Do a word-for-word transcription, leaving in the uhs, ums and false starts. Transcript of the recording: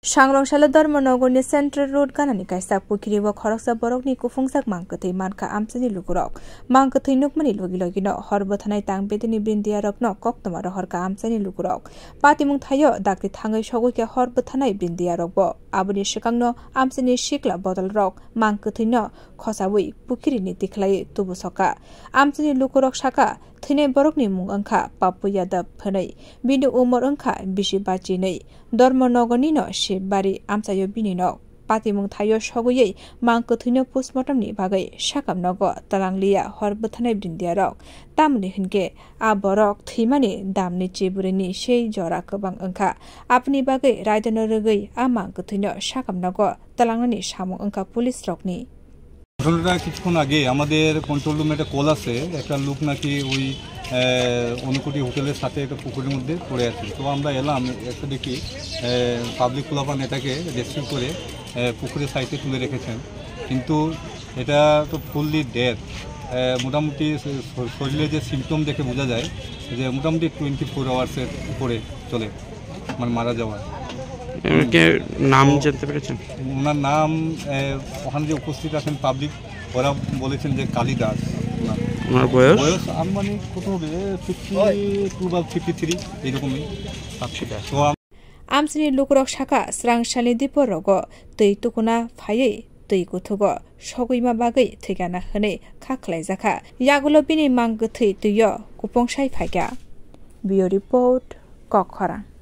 Sangrong salo Dharmanagarni Central Road ganani kaisa pukhiri o khoroksa borokni kuphungjak mangkwthwi mankha amchaini lukurok. Mangkwthwi nukmani logi logino hor bwthanai tang bedini brindiarokno koktwma rohorkha amchaini lukurok. Patimung thaio dakti thangwi sogwi khe hor bwthanai brindiarokbo. Aboni swkangno amchaini sikla bodolrok mangkwthwino khosawi pukhirini tikhlaiwi tubusokkha. Amchaini lukurok sakha, thwinai borokni mung wngkha Papu Yadav hwnwi, bini umor wngkha bisi bachinwi. Dharmanagarnino Shivbari amchaio bini nok. Patimung thaio sogwiwi mangkwthwino postmortemni bagwi sakam nogo twlang liya hor bwthanai brindiarok. Tamoni hwnkhe a borok thwimani damni chiburini sei jora kwbang wngkha. Aboni bagwi raidano rwgwi a mangkwthwino sakam nogo tlangnani samung wngkha police rokni. ঘটনাটা কিছুক্ষণ আগে আমাদের কন্ট্রোল রুমে একটা কল আছে, একটা লোক নাকি ওই, আহ, ঊনকোটি হোটেলের সাথে একটা পুকুরের মধ্যে পড়ে আছে। তো আমরা এলাম, এসে দেখি, আহ, পাবলিক পোলাপান এটাকে রেস্কিউ করে, আহ, পুকুরের সাইডে তুলে রেখেছেন। কিন্তু এটা তো ফুললি ডেড। আহ, মোটামুটি শ-, শ-, শরীরে যে সিমটম দেখে বোঝা যায় যে মোটামুটি টোয়েন্টি ফোর আওয়ার্সের উপরে চলে, মানে মারা যাওয়া। এমনকি নাম তো জানতে পেরেছেন? ওনার নাম, আহ, ওখানে যে উপস্থিত আছেন পাবলিক, ওরা বলেছেন যে কালী দাস ওনার। ওনার বয়স? বয়স আনুমানিক কত হবে? ফিফটি টু বা ফিফটি থ্রি, এইরকমই। আচ্ছা। তো আম- Amchaini lukurok sakha, srang salni dipor rogo twi tukuna phaiwi twi kuthugo sogwima bagwi thwikana hwnwi kha khlaijakha. Yagulo bini mangkwthwi twio kupongsai phaikha. Bureau Report, Kokkhorang.